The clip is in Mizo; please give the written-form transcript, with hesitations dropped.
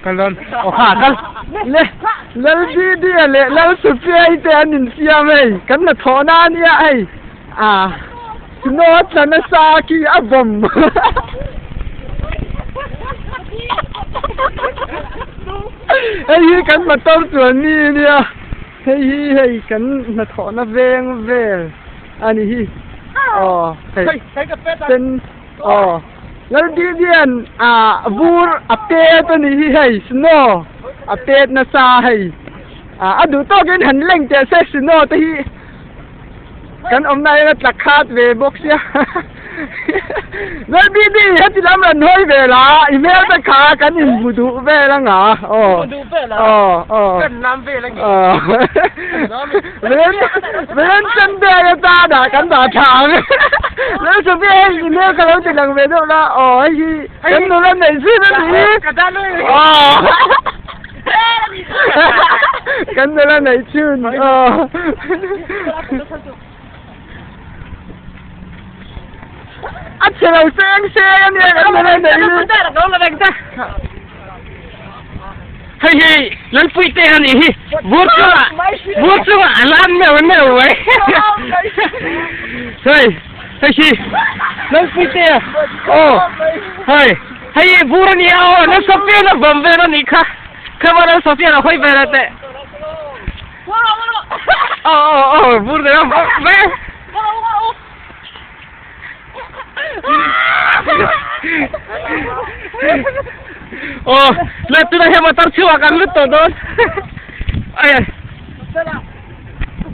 Kal dawn. Aw kha kal. Le Lal Didia leh Lal Sophia-i te an insiam hei. Kan hnathawhna a nia hei. Ah snow a tla nasa khi a bawm. Hei hi kan motor chuan mi a nia. Hei hi hei kan hnathawhna veng vel a ni hi. Aw hei sen. Aw Laldidian ah vur a pet a nih hi hei snow a pet nasa hei ah a duh tawkin han leng teh se snow te hi kan awmna hian a tla khat ve bawk sia Lalbidi heti lam rawn hawi ve la i hmel te kha kan inhmu duh vel anga aw aw aw aw Ven ven Sunday atana kan dah tha ang. Lal Sophia hei i hmel ka lo ti lang ve deuh la aw hei hi kan nula neih zin a ni. Aw kan nula neih chhun aw. A chhe lo seng seng a nia kan nula neih hi. Hei hi Lalpui te a nih hi vur chungah vur chungah a lan meuh meuh mai hei hei hi Lalpui te aw hei hei hi vur a nia aw Lal Sophia a bawm vel a nih kha kha Lal Sophia a hawi vel a teh aw aw aw vur te a bawm vel. Aw la tunah hian motor chhuah kan lut tawh dawn ai.